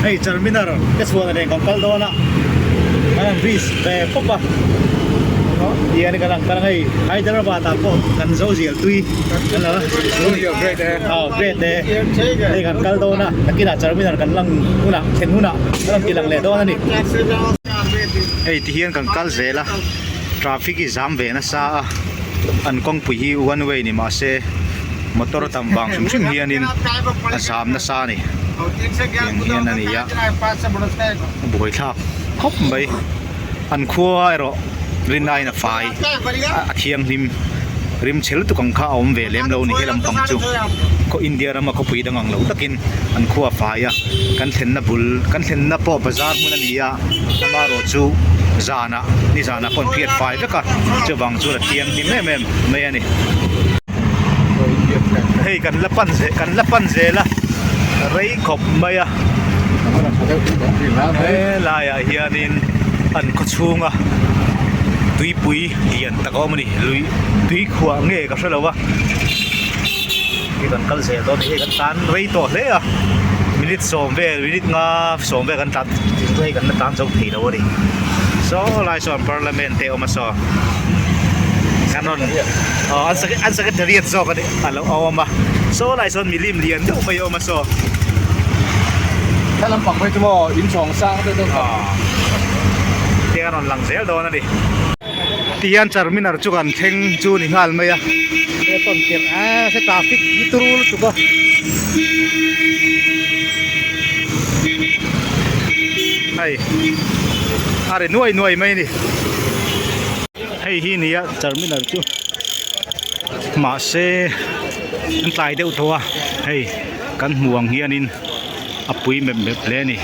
Hei Charminar te chhuan nen kan kal dawn a, kan han risk ve pawp a, tihian kan han kal ang hei Hyderabad ah pawh kan zo zial tui kan lo aw great e hei kan kal dawn a, nakinah Charminar kan lang hunah thlen hunah kan rawn ti lang leh dawn a ni. Hei tihian kan kal zel a, traffic hi zam ve nasa a, an kawngpui hi one way ni mahse motor a tam vang hrim hrim hianin a zam nasa a ni. Tiang hian a ni a, a buaithlak khawp mai. An khua erawh rinaiin a fai a thianghlim rim chhe lutuk ang kha a awm ve lem lo a ni he lampang chu. Khaw India rama khawpui dang ang lo takin an khua a fai a, kan thlenna bul kan thlenna pawh bazar hmun a ni a, amaherawh chu zanah nizanah pawh an phiat fai vek a, chuvang chuan a thianghlim em em mai a ni. Hei kan la pan zel kan la pan zel a rei khawp mai a helaiah hianin an khaw chhunga tuipui lian tak a awm a ni lui tui khuah nge ka hre lo a hei kan kal zel dawn a ni hei kan tan rei tawh hle a minute sawm vel minute nga sawm vel kan tlan hei kan la tan zo thei lo a ni saw lai sawn parliament te a awm a saw. Kan rawn aw an an secretariat zawk a ni a lo awm a saw lai sawn milim lian deuh mai a awm a saw. Thla lampang phei chu maw inchhawng sang te deuh tak. Tiang a rawn lang zel dawn a ni. Tihian Charminar chu kan thleng chu ni nghal mai a he tawn tirh a se traffic hi turu lutuk a. Hei a ri nuai nuai mai a ni. Hei hi nia Charminar chu mahse an tlai deuh tawh a hei kan hmuh ang hianin a pui mep mep hle a ni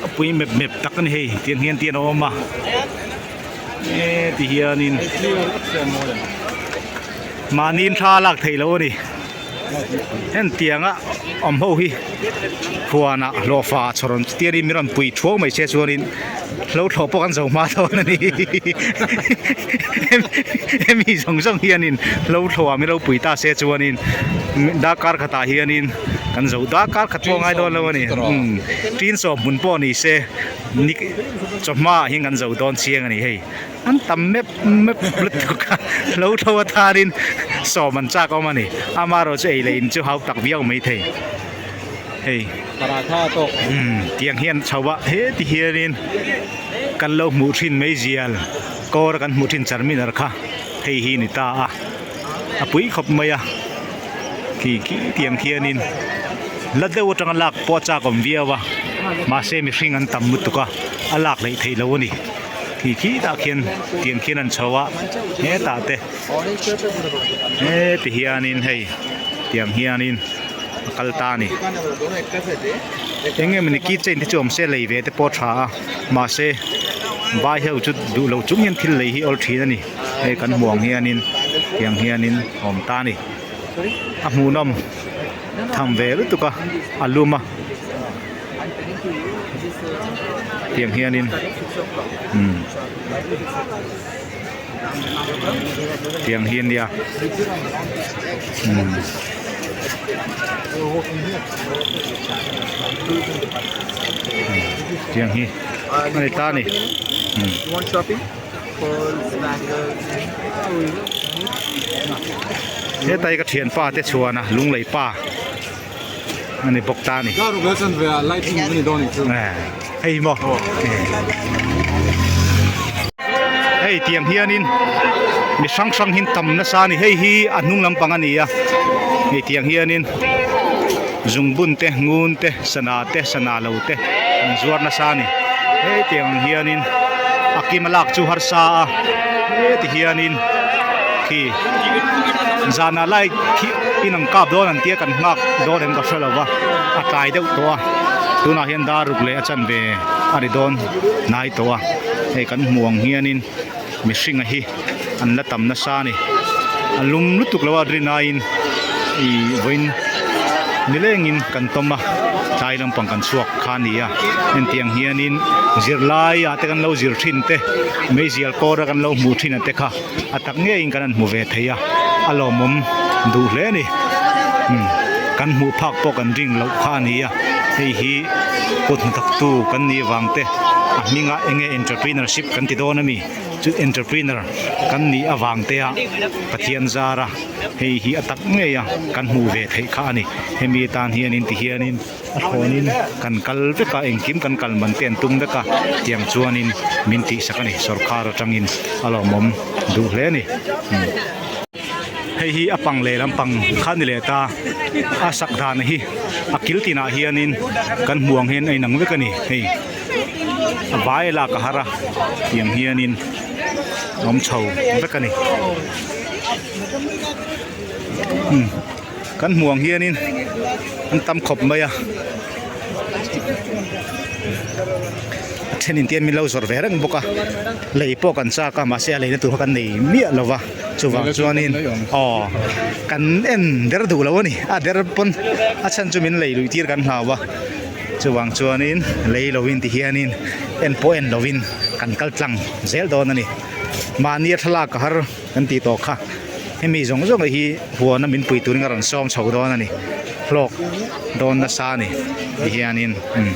a pui mep mep tak a ni hei tiang hian tian a awm a e ti hianin mahni thla a lak theih loh a ni. Hentianga awm ho hi huanah hlawhfa chhawrawn tianin min rawn pui thuau mai se chuanin hlo thlawh pawh kan zo hma dawn a ni hemi zawng zawng hianin hlo thlawhah min lo pui ta se chuanin darkar khatah hianin kan zo darkar khat pawh a ngai dawn lo a ni tin sawm hmun pawh ni se ni chawhma ah hian kan zo dawn chiang a ni hei. An tam mep mep lutuk a, lo tho atharin sawm an chak awm a ni. Amaherawh chu ei leh in chu hau tak viau mai thei. Hei paratha tawk. Umm tiang hian chho a, heti hianin kan lo hmuh thin mai zial kawr a kan hmuh thin charminar kha hei hi ni ta a, a pui khawp mai a khi khi tiang khianin la deuh atanga lak pawh a chak awm viau a, mahse mihring an tam lutuk a, a lak hleih theih loh a ni. Khi khi tah khian tiang khian an chho a hetah te heti hianin hei tiang hianin a kal ta a ni eng emawni key chain te chu awm se lei ve te pawh a tha a mahse vai ho chu duh loh chung hian thil lei hi awl thin a ni hei kan hmuh ang hianin tiang hianin a awm ta a ni a hmuhnawm tham ve lutuk a a lum a. Tiang hianin umm tiang hi ania umm tiang hi a ni ta a ni umm. Hetai ka thianpa te chhuan a lunglei pa. a ni bawk ta a ni hei maw hei tiang hianin mi hrang hrang hi an tam nasa a ni hei hi a hnung lampang a ni a hei tiang hianin zungbun te ngun te sana te sana lo te an zuar nasa a ni hei tiang ang hianin a kima lak chu harsa a heti hianin khi zanah light khi in an kap dawn an tia kan nghak dawn em ka hre lo va a tlai deuh tawh a tunah hian dar ruk leh a chanve a ri dawn hnai tawh a hei kan hmuh ang hianin mihringa hi an la tam nasa a ni a lum lutuk lo a rinaiin ih vawiin nilengin kan tawm a tlai lampang kan chhuak kha a ni a hetiang hianin zirlai ah te kan lo zir thin te meizial kawr a kan lo hmuh thin a te kha. A tak ngeiin kan han hmu ve thei a, a lawmawm duh hle a ni. Umm. kan hmuh phak pawh kan ring loh kha a ni a hei hi kut hnathawktu kan nih vang te a hmingah eng nge entrepreneurship kan ti dawn a mi chu entrepreneur kan nih avang te a Pathian zara hei hi a tak ngei a kan hmuh ve theih kha a ni hemi tan hianin ti hianin a thlawnin kan kal vek a engkim kan kal man te an tum vek a tiang chuanin min tihsak a ni sawrkar atangin a lawmawm duh hle a ni. Hei hi a pang leh lampang kha ni leh ta a sak dan hi a kil tinah hianin kan hmuh ang hian a inang vek a ni hei a vai lak a har a tiang hianin a awm chho vek a ni umm kan hmuh ang hianin an tam khawp mai a a thenin te hian min lo zawrh ve reng bawk a lei pawh kan chak a mahse a leina tur kha kan nei miah lo va. Chuvang chuanin aw kan en der duh lo a ni a der pawn a chhan chu min lei luih tir kan hlau a chuvang chuanin lei lovin ti hianin en pawh en lovin kan kal tlang zel dawn a ni mahni a thlalak a har kan tih tawh kha hemi zawng zawng hi huana min pui turin a rawn sawm chho dawn a ni hlawk dawn nasa a ni ti hianin umm.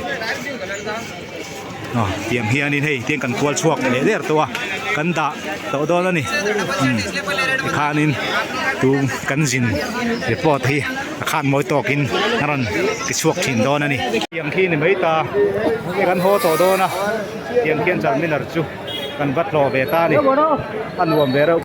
Aw tiang hianin hei tiang kan kual chhuak leh der tawh a kan dah tawh dawn a ni umm tikhanin tu kan zin report hi a khan mawi tawkin a rawn ti chhuak thin dawn a ni. Tiang khi ni mai ta kan haw tawh dawn a tiang khian Charminar chu kan va tlawh ve ta a ni a nuam ve reuh.